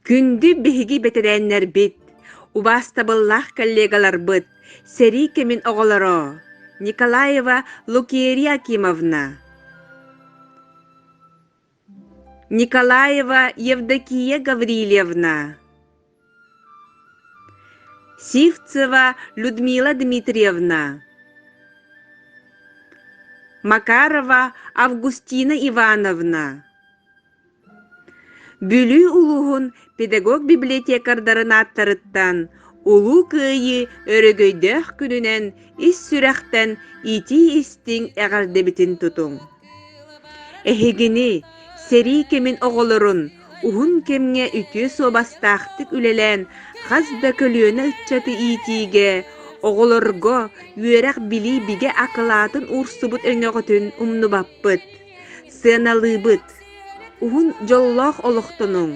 Күндү биһиги бэтэрээннэрбит, убаастабыллаах коллегаларбыт, сэрии кэмин оҕолоро Николаева Лукерья Акимовна, Николаева Евдокия Гаврильевна, Сивцева Людмила Дмитриевна, Макарова Августина Ивановна, Бүлүү улууһун педагог-библиотекардарын ааттарыттан Улуу Кыайыы өрөгөйдөөх күнүнэн ис сүрэхтэн итии-истиҥ эҕэрдэбитин тутуҥ! Эһигини, сэрии кэмин оҕолорун, уһун кэмҥэ үтүө суобастаахтык үлэлээн хас да көлүөнэ ыччаты иитиигэ, оҕолорго үөрэх-билии бигэ акылаатын уурсубут өҥөҕүтүн умнубаппыт. Сыаналыыбыт. Уһун дьоллоох олохтонуҥ,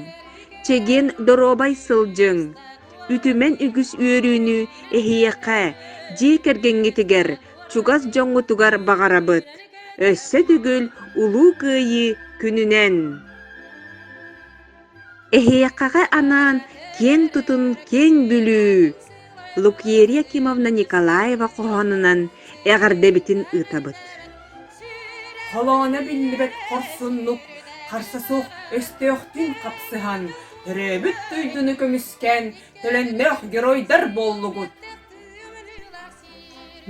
чэгиэн доруобай сылдьыҥ, үтүмэн үгүс үөрүүнү эһиэхэ, дьиэ кэргэҥҥитигэр, чугас дьоҥҥутугар баҕарабыт. Өссө төгүл Улуу Кыайыы күнүнэн! Эһиэхэҕэ анаан киэҥ тутун киэҥ Бүлүү Лукерья Кимовна Николаева хоһоонунан эҕэрдэбитин ыытабыт. Холооно биллибэт хорсуннук, харса суох өстөөхтүүн хапсыһан, төрөөбүт дойдуну көмүскээн, төлөннөөх геройдар буоллугут!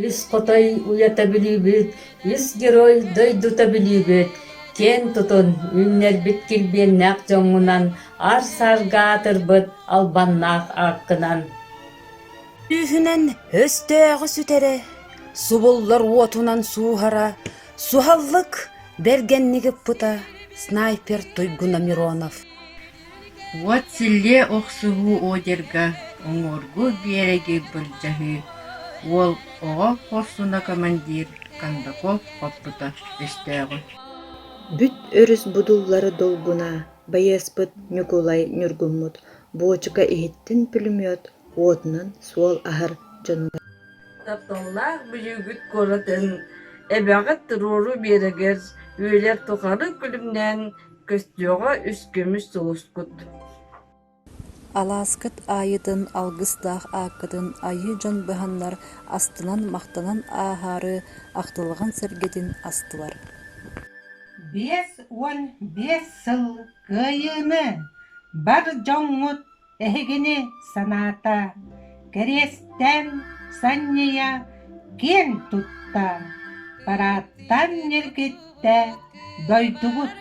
Үс хотой уйата Бүлүүбүт, үс герой дойдута Бүлүүбүт, киэн тутун, үүннэрбит килбиэннээх дьоҥҥунан аар-саарга аатырбыт албаннаах ааккынан. Күүһүнэн өстөөҕү сүтэрэ, субуллар уотунан сууһара, суһаллык бэргэнник ыппыта снайпер Туйгуна Миронов. Уот силлиэ охсуһуу одерга уҥуоргу биэрэги былдьаһыы, уол оҕо хорсуна командир Кондаков хоппута өстөөҕү Бүт өрүс будуллары долгуна байыаспыт Ньукулай Ньургуммут буочука иһиттэн пулемет уотунан суол аһар дьонугар Тапталлаах Бүлүүгүт куоратын эбэҕит туруору биэрэгэр үйэлэр тухары күлүмнээн көстүөҕэ үс көмүс сулускут Алааскыт аайытын алгыстаах ааккытын айыы дьон быһаннар астынан-махтанан ааһаары ахтылҕан сэргэтин астылар 55 сыл Кыайыыны бар дьоҥҥут эһигини санаата, кэриэстээн санньыйа киэн тутта, парааттаан ньиргиттэ дойдубут.